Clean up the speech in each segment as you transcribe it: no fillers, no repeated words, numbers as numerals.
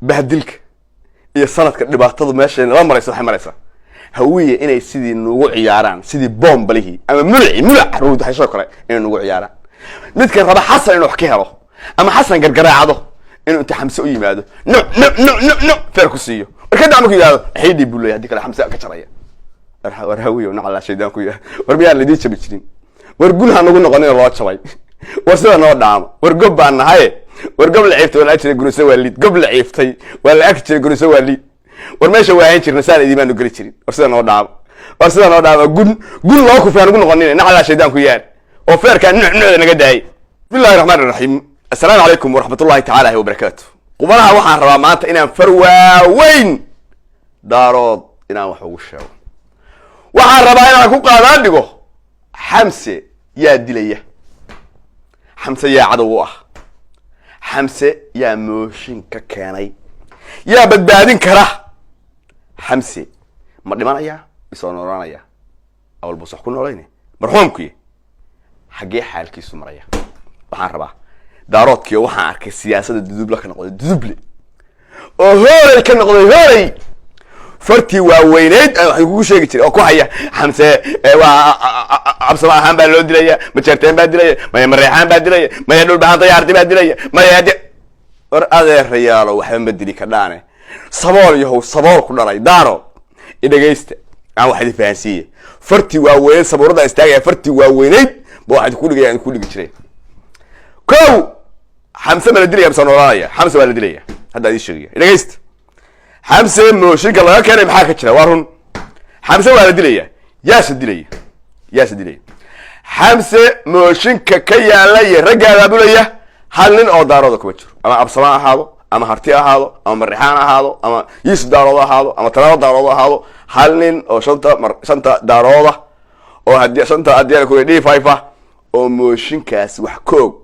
Bahdilka iyo sanadka dhibaatadu meesha la maraysa waxay maraysaa Hawiye inay sidii nugu ciyaaraan, sidii boombalihii ama muluci muluc caruurta hayshoo kale inay nugu ciyaaraan. Midka raba Xasan inuu wax ka helo ama Xasan gargaraacdo, inuu inta Xamse u yimaado, no no no no no, feer ku siiyo. Marka markuu yidhahdo xidhi buu leeyahay, haddii kale Xamse ka jaraya. War Hawiye, nacalaa shaydaan ku yahay. War miyaan laidin jabi jirin? War gun ha nagu noqonin loo jabay. War sida noo dhaamo. War gob baan nahaye. War gob la ciiftay waa la arki jiray, gunise waa liid. Gob la ciiftay waa la arki jiray, gunise waa liid. War meesha waa ahayn jirna, saan idimaanu geli jirin. War sida noo dhaamo, war sida noo dhaamo. Gun gun loo kufay ha nagu noqonin, nacalaa shaydaan ku yaal oo feerkaa nuuc nuucda naga daayay. Bismillahi raxmaan raxiim. Assalaamu calaykum waraxmatullahi tacaala wabarakaatu. Qubanaha, waxaan rabaa maanta inaan far waaweyn Daarood inaan wax ugu sheego. Waxaan rabaa inaan ku qaadaan dhigo: Xamse yaa dilaya? Xamse yaa cadow u ah? Xamse yaa mooshin ka keenay? Yaa badbaadin kara? Xamse ma dhimanaya misoo noolanaya? Awal buu sax ku noolayne marxuumkii, xaggee xaalkiisu maraya? Waxaan rabaa Daaroodkiio waxaan arkay siyaasadda duduble ka noqday, duduble oo hoolay ka noqday, hoolay fartii waaweyneyd aan wax kugu sheegi jiray oo ku haya Xamse waa Cabsama ahaan baa loo dilaya, Majeerteen baa dilaya, maya Mareexaan baa dilaya, maya Dhulbaxaan dayaardi baa dilaya, maya. War adeerayaalo, waxba ma dili kadhaane. Sabool yahow, sabool ku dhalay Daaro, idhegaysta, aan wax idin fahansiiye. Fartii waaweyneyd sabuurada istaagaya, fartii waaweyneyd ba waxaa idinku dhigaya, idinku dhigi jiray. Kow, Xamse ma la dilaya mise noolaanaya? Xamse waa la dilaya, hadda idin sheegaya, idhegaysta. Xamse mooshinka laga keenay maxaa ka jira? Waa run, Xamse waa la dilaya. Yaase dilaya? Yaase dilaya? Xamse mooshinka ka yaala iyo ragga abaabulaya hal nin oo Daarooda kuma jiro. Ama Absama ahaado, ama Harti ahaado, ama Marixaan ahaado, ama Yuusuf Daarood ahaado, ama Talaado Daarood ahaado, hal nin oo shanta mar shanta Daarooda oo hadii shanta haddii ku D5 ah oo mooshinkaas wax koog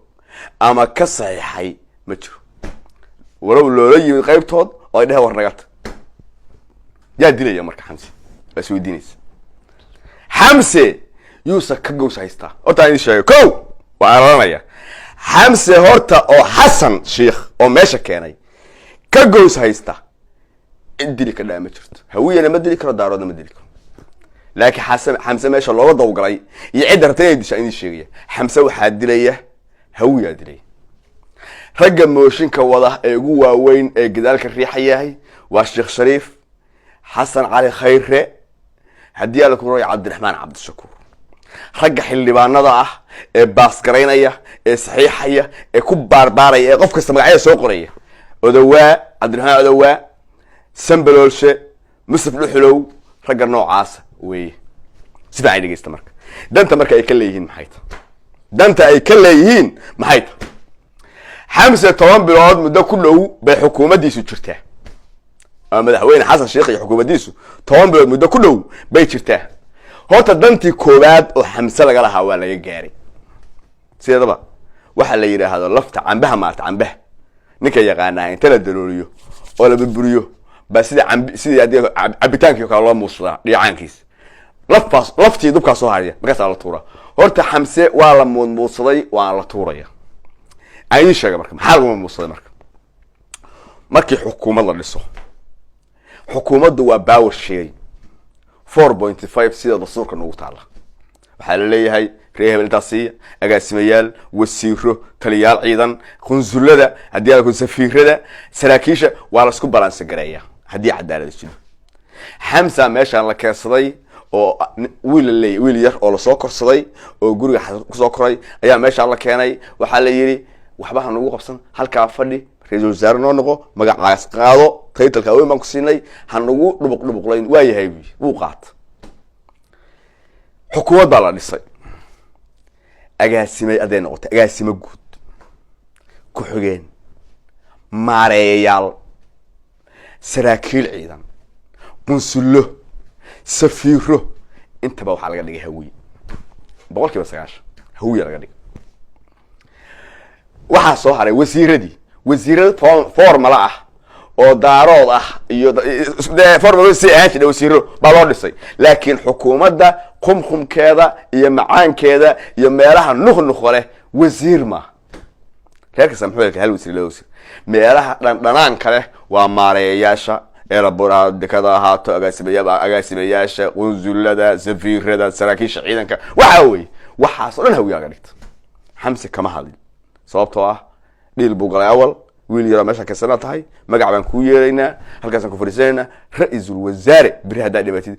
ama ka saxiixay ma jiro. Walow loola yimid qaybtood oo ay dheheen war nagata. Yaa dilaya marka Xamse? Waa is weydiinaysa. Xamse yuusa ka gows haystaa? Horta aan idin sheego, ko waa araranaya Xamse horta oo Xasan Sheikh oo meesha keenay ka gows haysta. Cid dili ka dhaa ma jirto. Hawiyana ma dili karo, Daaroodna ma dili karo. Laakiin xasan Xamse meesha looga dawgalay iyo cidda rabta inay disha idin sheegaya. Xamse waxaa dilaya Hawiyaa dilaya. Ragga mooshinka wada ee ugu waaweyn ee gadaalka riixayahay waa Sheekh Shariif, Xasan Cali Khayre, haddii Alla ku roy, Cabdiraxmaan Cabdishakuur. Ragga xildhibaanada ah ee baasgaraynaya, ee saxiixaya, ee ku baarbaaraya, ee qof kasta magacyada soo qoraya: Odowaa, Cabdiraxmaan Odowaa, Sambaloolshe, Mustaf Dhuxulow. Ragga noocaasa weeye. Si fiican dhegeysta. Marka danta marka ay ka leeyihiin maxay ta? Danta ay ka leeyihiin maxay ta? Xamse 10 bilood muddo ku dhow bay xukuumaddiisu jirtaa, ama madaxweyne Xasan Sheekh iyo xukuumaddiisu 10 bilood muddo ku dhow bay jirtaa. Horta dantii koowaad oo Xamse laga lahaa waa laga gaaray. Sideedaba waxaa la yidhaahdo lafta cambaha, maarta cambaha ninka yaqaanaa, inta la dalooliyo oo la burburiyo baa sida camb sidii haddii cabitaankii o kale loo muussadaa dhiicaankiisa, lafaas laftii dubkaa soo hariya, markaasaa la tuuraa. Horta Xamse waa la muudmuudsaday, waana la tuuraya. Aan idiin sheega marka maxaa laguma muudsaday. Marka markii xukuumad la dhiso, xukuumaddu waa power sharing, 4.5 sida dastuurka noogu taalla. Waxaa la leeyahay reer hebel intaas siiya, agaasimayaal, wasiiro, taliyaal ciidan, qunsulada, haddii ala safiirada, saraakiisha, waa la isku balance gareeya haddii cadaalad jiro. Xamsa meeshaan la keensaday oo wiil la leeyay, wiil yar oo lasoo korsaday oo guriga kusoo koray ayaa meeshaan la keenay. Waxaa la yidhi waxba ha nagu qabsan, halkaa fadhi, ra-iisul wasaare noo noqo, magacaas qaado, title-ka weyn baan ku siinay, ha nagu dhubuq dhubuqlayn. Waa yahay, wuu qaata. Xukuumad baa la dhisay. Agaasimay hadday noqotay, agaasimo guud, ku-xigeen, maareeyayaal, saraakiil ciidan, qunsullo, safiiro, intaba waxaa laga dhigay Hawiye. 90% Hawiya laga dhigay. Waxaa soo haray wasiiradii. Wasiirada formula ah oo Daarood ah iyo de formula si ahaan jira wasiiro baa loo dhisay. Laakiin xukuumadda qumqumkeeda iyo macaankeeda iyo meelaha nuqnuqa leh wasiir maaha. Reer kasta muxuu helka hal wasiir, laba wasiir. Meelaha dhandhanaanka leh. Waa maareeyayaasha eelaboraha, dekada ahaato, agaasimayaasha, qunsulada, safiirada, saraakiisha ciidanka. Waxa weye waxaas o dhan Hawiye laga dhigta. Xamse kama hadlin, sababtoo ah dhiil buu galay. Awal wiil yaroo meesha kasana tahay, magac baan kuu yeeraynaa, halkaasaan ku fadhiisanaynaa. Ra-iisul wasaare beri haddaa dhibatid,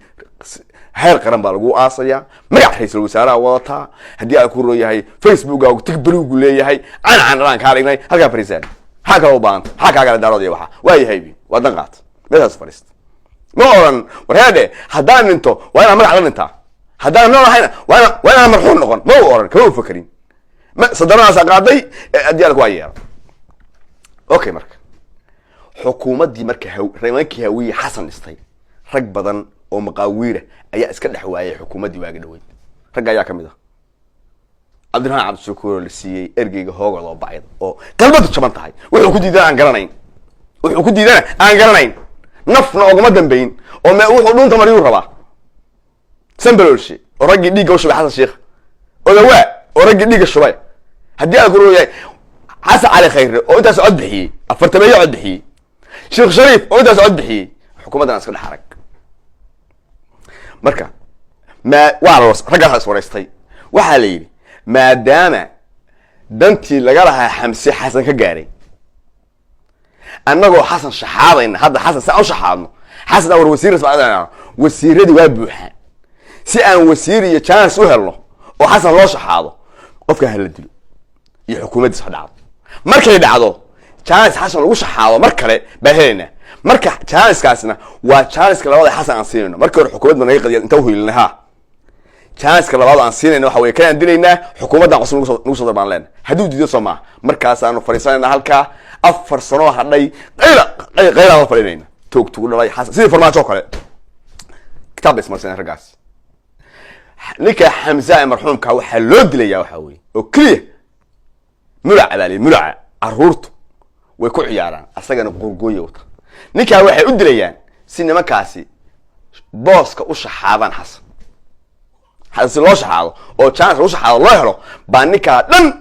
heer qaran baa lagu aasayaa, magac ra-iisul wasaaraha wadataa. Haddii aan ku rooyahay, Facebookkaagu tig berigu leeyahay, can can kaa dhignay, halkaa fadhiisaan. Maxaa kaloo u baahanta? Maxaa kaa gala Daarood iyo waxa? Waa yahay, waa dan qaat, meeshaas fadhiista. Ma oran war heedhe, haddaan dhinto waa inaan magac la dhintaa, haddaan nool ahayna waa inaan marxuum noqon. Ma u oran, kama u fakerin. Ma sadanadaasa qaaday haddii alku waa yeela. Okay, marka xukuumaddii, marka nimankii Hawiye Xasan dhistay, rag badan oo maqaawiira ayaa iska dhex waayay xukuumaddii waaga dhaweyd. Ragga ayaa kamid ah Cabdiraxmaan Cabdishakuur, oo la siiyey ergeyga hoogooda oo bacda oo qalbadu jaban tahay. Wuxuu ku diidana aan garanayn, wuxuu ku diidana aan garanayn, nafna ogama dambayn oo me wuxuu dhuunta mariyuu rabaa. Sambalolshe oo raggii dhiigga u shubay Xasan Sheikh, Odawaa oo raggii dhiigga shubay, haddii aan kuroyahay, Xasan Cali Khayre oo intaas cod bixiyey, afartameeyo cod bixiyey, Sheekh Shariif oo intaas cod bixiyey, xukuumaddan iska dhex arag. Marka ma waa la raggaas is waraystay. Waxaa la yidhi, maadaama dantii laga lahaa Xamse Xasan ka gaaray, annagoo Xasan shaxaadayna, hadda Xasan si aan u shaxaadno, Xasan awar wasiir, wasiiradii waa buuxaan, si aan wasiir iyo chance u helno oo Xasan loo shaxaado, qofka hala dilo iyo xukuumaddiis ha dhacdo. Markay dhacdo, chance Xasan lagu shaxaado mar kale baan helaynaa. Marka chancekaasna waa chanceka labaad ee Xasan aan siinayno. Markii hore xukuumad ba naga qadiya inta uhiilinay. Ha, chanceka labaad aan siinayno waxa weye kanaan dilaynaa, xukuumaddan cusub nagu soo darbaan leena. Hadduu diido, soo maaha, markaasaanu fadhiisanayna halkaa 4 sanoo hadhay, qayla qaylaan la fadhinayna, toog tugu dhalay Xasan, sidii Farmaajo oo kale. Kitaab bay ismarsaneen raggaas. Ninka Xamza ee marxuumka waxaa loo dilayaa waxaa weye oo keliya mulaca baa lihi. Mulaca caruurtu way ku ciyaaraan, asagana qurgooya wata. Ninkaa waxay u dilayaan si nimankaasi booska u shaxaadaan Xasan. Xasan si loo shaxaado oo chance lagu shaxaado loo helo, baa ninkaa dhan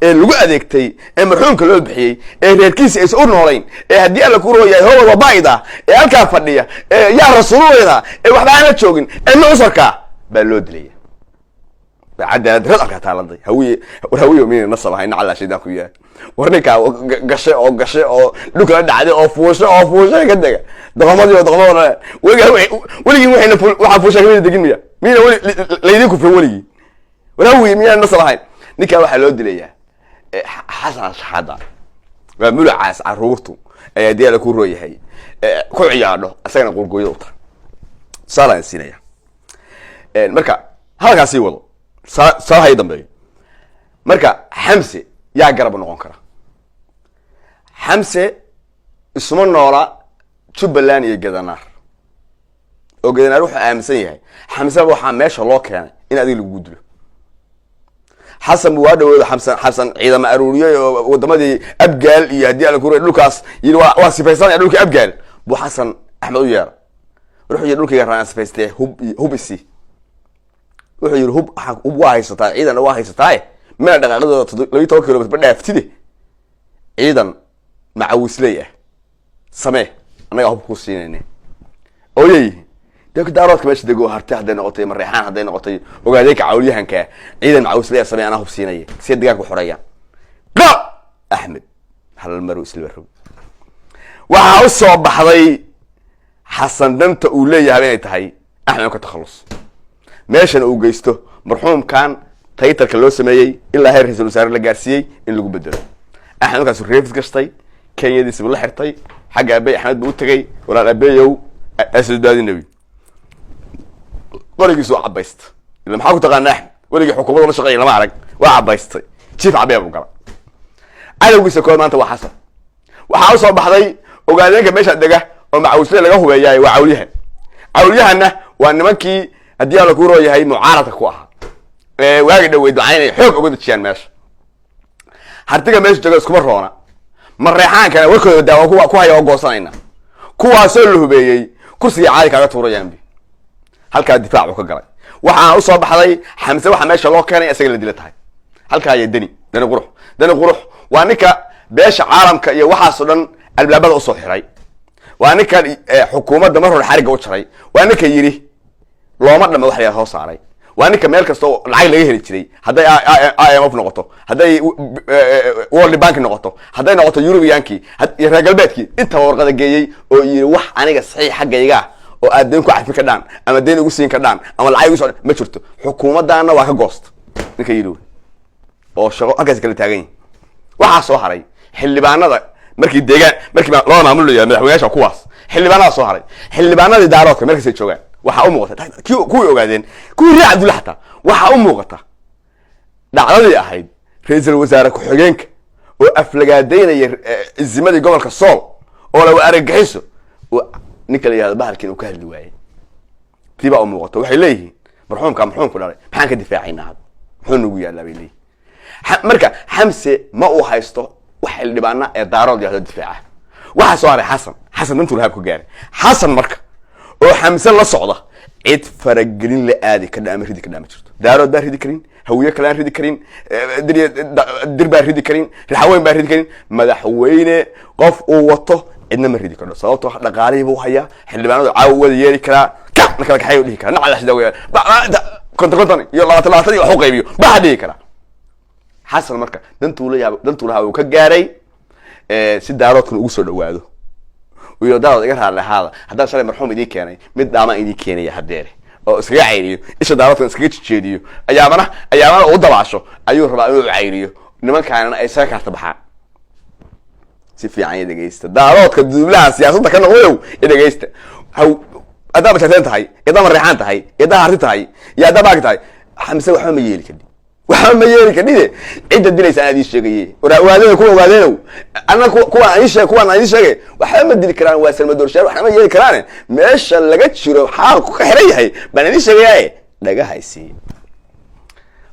ee lagu adeegtay, ee marxuumka loo bixiyey, ee reerkiisa aysan u noolayn, ee haddii Alla ku rooyahay hobol wabaida, ee halkaa fadhiya, ee yaa rasuululeyda, ee waxba aan la joogin, ee nucusarkaa baa loo dilaya. Cadaalad darad alkaa taaladay. Hawiye, war Hawiye, miyayna nasab ahay? Nacalaa shaydaan ku yahay. War ninkaa gashay oo gashay oo dhulka la dhacday oo fuushay oo fuushay ka dega doqomadii oo doqomada weligaa weligiin waxayna waxaa fuushay kamida degin miya? Miyna weli laydin kufrin weligii? War Hawiye, miyaan nasab ahayn? Ninkaa waxaa loo dilayaa Xasan Shaxada, waa mulucaas caruurtu ayaa haddii Alla ku rooyahay ku ciyaadho, isagana qurgooyada u tahay. Tusaalaan siinaya. Marka halkaas sii wado, tusaalaha ii dambeeyo. Marka Xamse yaa garab noqon kara? Xamse isuma noola Jubbaland iyo Gadanaar, oo Gadanaar wuxuu aaminsan yahay Xamseba waxaa meesha loo keenay in adiga lagugu dilo. Xasan bu waa dhawooda Xamsan. Xasan ciidama aruuriyey oo wadamadii Abgaal iyo haddii Alla kura dhulkaas yidhi waa sifaysanaya. Dhulkii Abgaal buu Xasan Axmed u yeeray. Wuxuu yidhi, dhulkayga raan sifaystee, hub hub isi. Wuxuu yidhi, hub hub waa haysataa, ciidanna waa haysataaye, meel dhaqaaqadooda 12 kilomitr ba dhaaftide, ciidan macawisley ah samee, annagaa hub kuu siinayne. Ooyay de Daaroodka meesha dego, Harti hadday noqotay, Mareexaan hadday noqotay, ogaadeenka cawlyahanka, ciidan macawisley ah samee, anaa hub siinaya, si deegaanka xoreeyaan. Qa Axmed hal maru isla rog. Waxaa u soo baxday Xasan danta uu leeyahay inay tahay Axmed ka takhallus, meeshana uu geysto marxuumkan taytalka loo sameeyey ilaa heer ra-isul wasaare la gaarsiiyey in lagu bedelo Axmed. Markaasu reefis gashtay, Kenyadiisibu la xirtay, xagga Abey Axmed buu u tegay. Walaal Abeyow, asbaadi nebi qorigiisu waa cabaysta. Ila maxaa ku taqaana Axmed? Weligii xukuumadda la shaqeeya lama arag. Waa cabaystay, jiif cabee buu gala. Cadowgiisa kood maanta waa Xasan. Waxaa usoo baxday ogaadeenka meesha dega oo macawisle laga hubeeyaay waa cawlyahan. Cawlyahanna waa nimankii haddii Alla ku rooyahay mucaaradka ku ahaa ee waagi dhaweyd macaa inay xoog uga dejiyaan meesha. Hartiga meesha jooga iskuma roona. Mareexaankana warkooda daawa kuwa ku haya oo goosanayna, kuwaasoo la hubeeyey, kursigii caadi kaaga tuurayaanbi. Halkaa difaac buu ka galay. Waxaa usoo baxday Xamse waxaa meesha loo keenay isaga la dila tahay. Halkaa ayaa Deni, Dani Qurux. Dani Qurux waa ninka beesha caalamka iyo waxaasoo dhan albaabada usoo xiray. Waa ninkan xukuumadda mar hore xarigga u jaray. Waa ninka yidhi looma dhama wax la soo saaray. Waa ninka meel kasta oo lacag laga heli jiray, hadday IMF noqoto, hadday World Bank noqoto, hadday noqoto European-kii iyo reer galbeedkii, intaba warqada geeyey oo yidhi wax aniga saxiix xaggayga ah oo aad deyn ku cafi ka dhaan ama deyn igu siin ka dhaan ama lacag igu soo ma jirto. Xukuumaddaana waa ka goost ninka yidhi oo shaqo halkaas kala taagan yihin. Waxaa soo haray xildhibaanada. Markii deegaan, markii loo maamulayo madaxweynayaasha, kuwaas xildhibaanada soo haray, xildhibaanadii Daaroodka meel kastay joogaan, waxaa u muuqata kuwii ogaadeen, kuwii reer Cabdulla xataa waxaa u muuqata dhacdadii ahayd ra-iisul wasaare ku-xigeenka oo aflagaadaynaya izimadii gobolka Sool oo la argagixiso oo ninka la yihahdo bahalkiin uu ka hadli waayey. Tii baa u muuqata. Waxay leeyihiin marxuumka marxuumku dhalay maxaan ka difaacaynaa hadda? Muxuu nagu yaallaa bay leeyihin. Marka Xamse ma uu haysto wax xildhibaana ee Daarood yahdo difaaca. Waxaa soo haray Xasan. Xasan dantuu lahaab ku gaaray. Xasan marka oo Xamse la socda, cid faragelin la aadi kadha ama ridi kadhaa ma jirto. Daarood baan ridi karin, Hawiye kale aan ridi karin, Dir baan ridi karin, Raxaweyn baan ridi karin. Madaxweyne qof uu wato cidna ma ridi kardho, sababtoo dhaqaalihii buu hayaa. Xildhibaanadu caawa wada yeeri karaa, ka na kala kaxeeyo dhihi karaa, nacala shida weeyaan, 50 50 iyo 20 20 iyo wax u qaybiyo baxa dhihi karaa. Xasan marka dantuu la yaab, dantuu lahaa uu ka gaaray, si Daaroodkuna ugu soo dhawaado iyo Daarood iga raali ahaada haddaan shalay marxuum idiin keenay, mid dhaamaan idiin keenaya hadeere, oo iskaga cayriyo isha Daaroodkan, iskaga jejeediyo, ayaamana uu dabaasho ayuu rabaa inuu cayriyo nimankaanana ay isaga kaarta baxaan. Si fiican i dhegeysta, Daaroodka duublaha siyaasadda ka noqdayow, i dhegeysta. Haw haddaa Majarteen tahay, haddaa Mareexaan tahay, haddaa Harti tahay iyo haddaa Baagi tahay, Xamse waxba ma yeeli kadhi, waxba ma yeeli kadhide. Cidda dilaysa anaa idiin sheegaye. Ogaadeen kuwa ogaadeenow, anna kuwaan idiin sheeg, kuwaan idiin sheegay, waxba ma dili karaan. Waa salmadoorshayaal, waxna ma yeeli karaane. Meesha laga jiro xaalku ka xiran yahay baan idiin sheegayaye, dhagaha isiiye.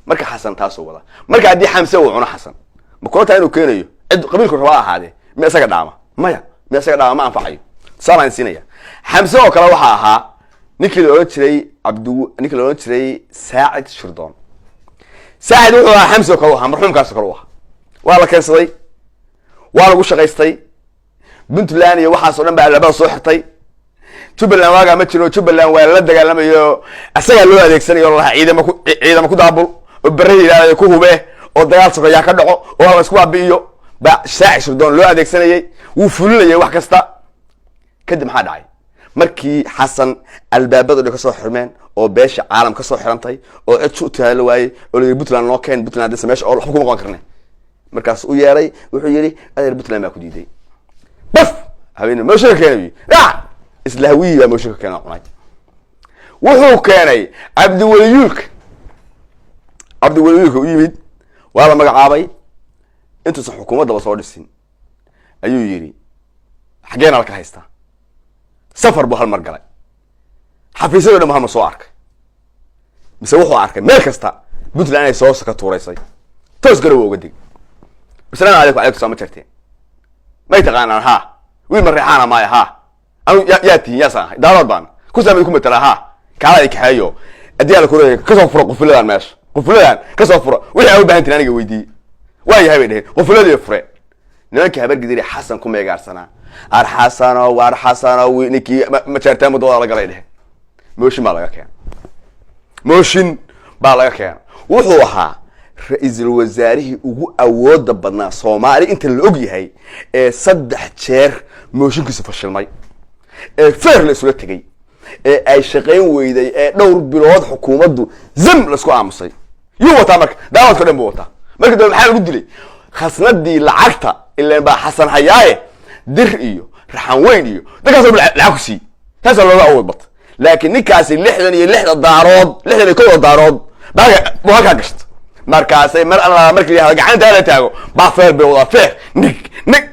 Marka Xasan taasuu wada. Marka haddii Xamse uu cuno Xasan, ma kula tahay inuu keenayo cid qabiilku raba ahaadee? Mi isaga dhaama? Maya, mi isaga dhaama ma anfacayo. Tusaalaan siinaya. Xamse oo kale waxaa ahaa ninkii la odhan jiray Cabdi, ninkii la odhan jiray Saacid Shirdoon. Saacid wuxuu ahaa Xamse oo kale u ahaa, marxuumkaas oo kale u ahaa. Waa la keensaday, waa lagu shaqaystay. Puntland iyo waxaas oo dhan baa albaabada soo xirtay. Jubbaland waagaa ma jiro. Jubbaland waa lala dagaalamayo, isagaa loo adeegsanayo, lalahaa ciidamo ku daabul oo bere yidhahdayo ku hube oo dagaal sokeyaa ka dhaco oo hala isku baabi'iyo baa Saacid Shirdoon loo adeegsanayay. Wuu fulinayay wax kasta. Kadib maxaa dhacay? Markii Xasan albaabada dhan kasoo xirmeen oo beesha caalam kasoo xirantay oo cid u taalo waayey oo la yidhi Puntland noo keen, Puntland haddii meesha oo waxba kuma qaban karne, markaas u yeeray, wuxuu yidhi adeer Puntland baa ku diiday. Baf, habeene mooshinka keenay. Dhac isla Hawiyii baa mooshinka keena cunay. Wuxuu keenay Cabdiweliyuulka. Cabdiweliyuulka u yimid, waa la magacaabay. Intuusan xukuumaddaba soo dhisin ayuu yidhi xaggeen alka haystaa. Safar buu hal mar galay, xafiisyado dhan bu hal mar soo arkay. Mise wuxuu arkay meel kasta Puntland inay soo ka tuuraysay. Toos Garowa uga deg. Asalaamu calaykum. Calaykum salaam. Ma jarteen? May taqaanaan? Ha, wiil Mareexaana maaya. Ha, anu yaa tihin? Yaasaan ahay? Daarood baan kusaamid ku matala. Ha, kaala i kaxeeyo haddii alla kuleeyahay. Kasoo furo qufulladan meesha, qufulladan kasoo furo. Wixii aa u baahan tihin aniga weydiiye. Waa yahay bay dheheen. Qufuladii fure. Nimankii Habargidiri Xasan ku meegaarsanaa, ar Xasano, waar Xasano, ninkii Majeerteen muddo la galay dheheen. Mooshin baa laga keena, mooshin baa laga keena. Wuxuu ahaa ra-iisul wasaarihii ugu awooda badnaa Soomaali inta la og yahay ee 3 jeer mooshinkiisu fashilmay, ee feer la isula tegay, ee ay shaqayn weyday, ee dhowr bilood xukuumaddu zam laisku aamusay. Yuu wataa marka? Daawadka dhan buu wataa. Marka dambe maxaa lagu dilay? Khasnadii lacagta ilan baa Xasan hayaaye, Dir iyo Raxan Weyn iyo dadkaas lacag ku siiyey. Taasaa looga awood bata. Laakiin ninkaasi 66-da Daarood, 61-da Daarood baa buu halkaa gashta. Markaasay mar alla markii la yihahdo gacanta la taago baa feer bay wadaa, feer nig nig.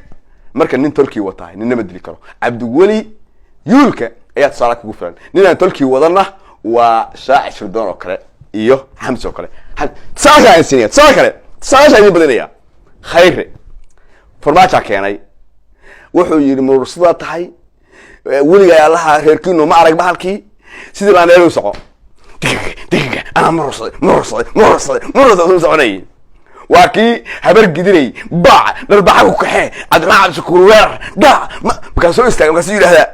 Marka nin tolkii watahay ninna ma dili karo. Cabdiweli Yuulka ayaa tusaale kugu filan. Ninaan tolkii wadana waa Shaaci Shirdoon oo kale iyo Xamsi oo kale. Tusaale kale aan siinaya, tusaale kale, tusaalaashaa idin badinaya. Khayre farmaajaa keenay. Wuxuu yidhi murursadaa tahay weligaa allaha reerkiinu ma arag bahalkii sidii baa meel u soco. Digaga digaga anaa murursaday, murursaday, murursaday, murursaday u soconayay. Waa kii Habar Gidiray baac dharbaxa ku kaxee, Cabdiraxmaan Cabdishakuur weerar dhac. Markaasuu istaagay, markaasuu yidhahdaa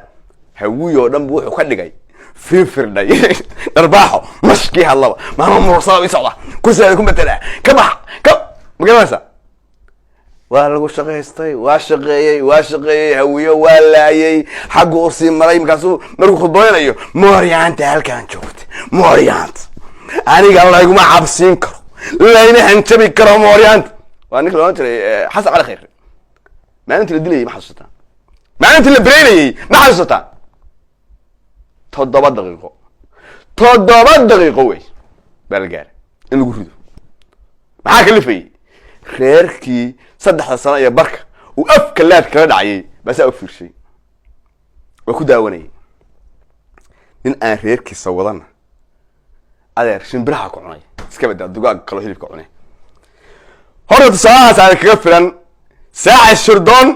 Hawiy oo dhan bu wuxuu ka dhigay firfirdhay dharbaaxo mashkii hadlaba maama mursada ii socda, kursigaada ku matelaa, ka bax ka. Ma garanaysaa? Waa lagu shaqaystay, waa shaqeeyey, waa shaqeeyey. Hawiyo waa laayay, xaggu usii maray. Markaasuu markuu khudbaynayo, mooryaanta halkaan joogta, mooryaanta aniga layguma cabsiin karo, layna hanjabi karo, mooryaanta. Waa ninka la odhan jiray Xasan Cali Khayre. Maalintii la dilayay ma xasuusataa? Maalintii la bereynayey ma xasuusataa? 7 daqiiqo, 7 daqiiqo wey baa la gaaray in lagu rido. Maxaa kalifayey? Reerkii 3da sano iyo barka uu afka laad kala dhacayay baasaa u fiirshay, waa ku daawanayay. Nin aan reerkiisa wadana, adeer, shimbiraha ku cunay, iska badaa dugaag kaloo hilibka cunay. Horta tusaalahaas aana kaga filan Saaca Shirdoon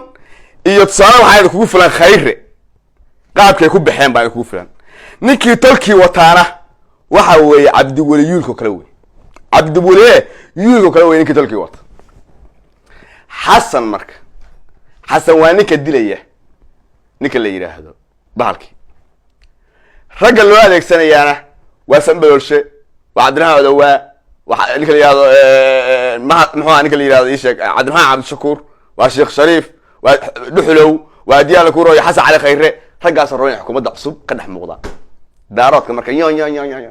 iyo tusaale waxaa idin kugu filan Khayre qaabkay ku baxeen baa idin kugu filan. Ninkii tolkii wataana waxa weeye Cabdiweli yuulko kale wey, Cabdiweli yuulko kale wey ninkii tolkii wata. Xasan marka, Xasan waa ninka dilaya ninka la yidhaahdo bahalkii. Ragga loo adeegsanayaana waa Sanbaloolshe, waa Cabdiraxmaan Odowaa, waa ninka la yihahdo maha, muxuu aha ninka la yihahdo, ii sheeg, Cabdiraxmaan Cabdishakuur, waa Sheekh Shariif, waa Dhuxulow, waa Diyaala Kuuro iyo Xasan Cali Khayre. Raggaasa raba inay xukuumadda cusub ka dhex muuqdaan. Daaroodka marka yo yo yo yo yo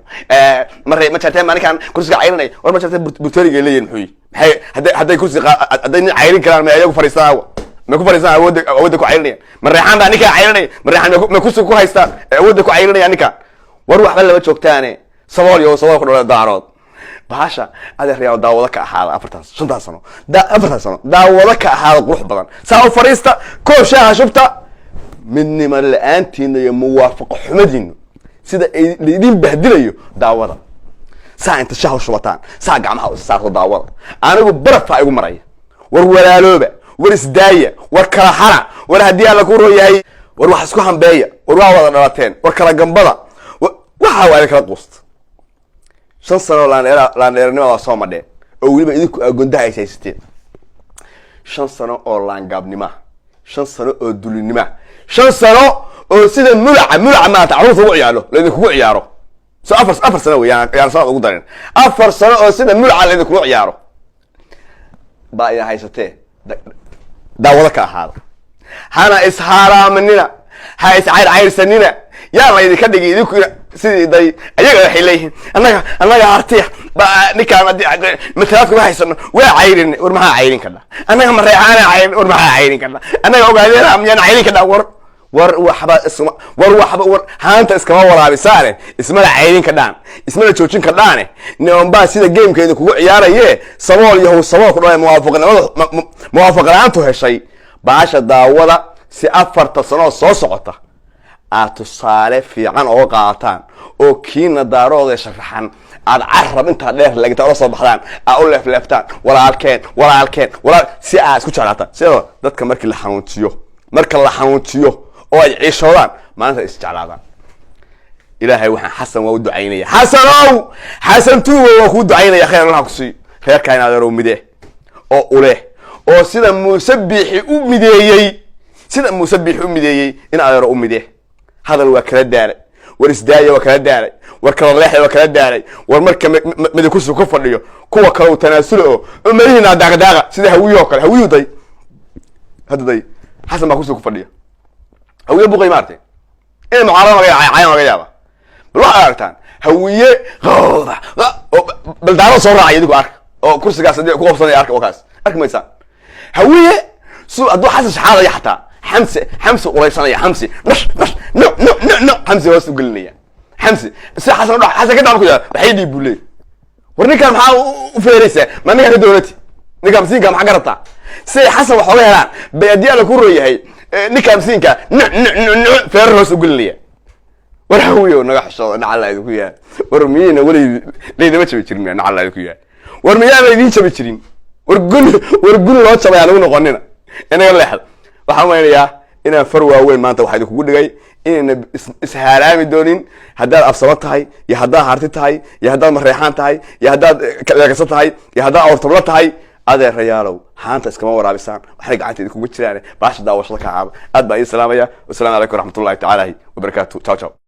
mare ma jarteen? Maalinkan kursiga cayrinay war ma jarteen? Burtoriga leeyihin muxuu yihi? Maxay hadday kursi hadday nin cayrin karaan, ma ayagu fadhiistaan? Awa may ku fadhiistaan? Awoodda ku cayrinayaan? Ma Reexaan baa ninkaa cayrinaya? Ma Reexaan may kursiga ku haystaan awoodda ku cayrinaya ninkaan? War waxba lama joogtaane, sabool yo sabool ku dhala Daarood. Bahasha, adeeryaal, daawado ka ahaada 4taas 5taas sano, 4taas sano daawado ka ahaada. Qurux badan saa u fadhiista, koob shaaha shubta. Midnimo la-aantiina iyo muwaafaqo xumadiinu sida ay laidin bahdilayo daawada. Saa inta shaha u shubataan, saa gacmaha u saarto daawada. Anigu barafaa igu maraya. War walaalooba, war isdaaya, war kala hara, war haddii Alla ku roo yahay, war wax isku hambeeya, war waa wada dhalateen, war kala gambada. Waxa waa idin kala quusta. 5 sano laandheer laandheernima waa soo madheen, oo weliba idinku agondaha ay haysateen. 5 sano oo laangaabnima, 5 sano oo dulinima, 5 sano oo sida mulaca mulaca maanta carruurta ugu ciyaaro laydinkugu ciyaaro. So 4 sano wey, yaan sanad ugu darin. 4 sano oo sida mulaca laydinkugu ciyaaro baa idin haysatee, daawado ka ahaada. Hana ishaaraaminina, ha iscayrcayrsanina. Yaa laydinka dhigay idinku sidii day ayaga waxay leeyihiin annaga Hartiya ba ninkaan matalaad kuma haysano, waa cayrin. War maxaa cayrin kadha? Annaga Mareexaana cayrin. War maxaa cayrin kadha? Annaga Ogaadeena miyaan cayrin kadha? War waxba isma, war waxba, war haanta iskama waraabisaane, ismana cayrin kadhaan, ismana joojin kadhaane. Nimanbaa sida gameka idinkugu ciyaaraye, sabool yahow, sabool ku dhalay, muwaafaqnimada muwaafaqa la-aantu heshay. Baasha daawada si 4ta sanoo soo socota aad tusaale fiican oga qaadataan, oo kiina Daarooda sharaxan aad carab intaa dheer lagta ula soo baxdaan, aad u leefleeftaan, walaalkeen, walaalkeen, walaal, si aad isku jeclaataan. Sidoo dadka markii la xanuunjiyo, marka la xanuunjiyo oo ay ciishoodaan, maalinta is jeclaadaan. Ilaahay waxaan, Xasan waa u ducaynaya. Xasanow, Xasan tuugo, waa kuu ducaynaya. Khayr Allah ku siiyo. Reerkaa in adeerow midee oo uleh, oo sida Muuse Biixi u mideeyey, sida Muuse Biixi u mideeyey in adeero u midee. Hadal waa kala daalay, war isdaaya waa kala daalay, war kala leexda waa kala daalay. War marka midi kursi ku fadhiyo, kuwa kale uu tanaasulo oo malihiina daaqdaaqa sida Hawiye oo kale. Hawiyu day hadda, day Xasan baa kursiga ku fadhiya, Hawiye buqay maartay inay mucaarada laga cayaan laga yaaba. Bal waxaad aragtaan Hawiye bal Daaro soo raacay idinku arka oo kursigaas hadii ku qabsanaya arka, oo kaas arki maysaan. Hawiye su hadduu Xasan shaxaadaya, xataa Xamse, Xamse ulaysanaya, Xamse nash nash, no no no no, Xamse hoos u gelinaya. Xamse si Xasan udhac, Xasan ka dhac ku yaa waxay dhiib buu leeyahy. War ninkan maxaa u feeraysaa? Ma ninkan ka dowlati? Ninka masiinka maxaa ka rabtaa? Siday Xasan wax oga helaan bay haddii Alla ku rooyahay ninka masiinka no no no no feerar hoos u gelinaya. War Hawiyo, naga xishooda, nacalla idinku yahay. War miyayna weli laydama jabi jirin? Miya nacalla idinku yahay? War miyaana idiin jabi jirin? War gun, war gun loo jabay aan ugu noqonina, inaga leexda. Waxaan umeynayaa inaan far waaweyn maanta waxaa idinkugu dhigay inayna ishaaraami doonin. Haddaad Absamo tahay iyo haddaad Harti tahay iyo haddaad Mareexaan tahay iyo haddaad Leekasa tahay iyo haddaad Awrtablo tahay. Adeerayaalow, haanta iskama waraabisaan, waxay gacanta idinkugu jiraan baasha daawashada ka caaba. Aad baa idiin salaamaya. Wasalaamu calaykum waraxmatullahi tacaala wabarakaatu. Ciao ciao.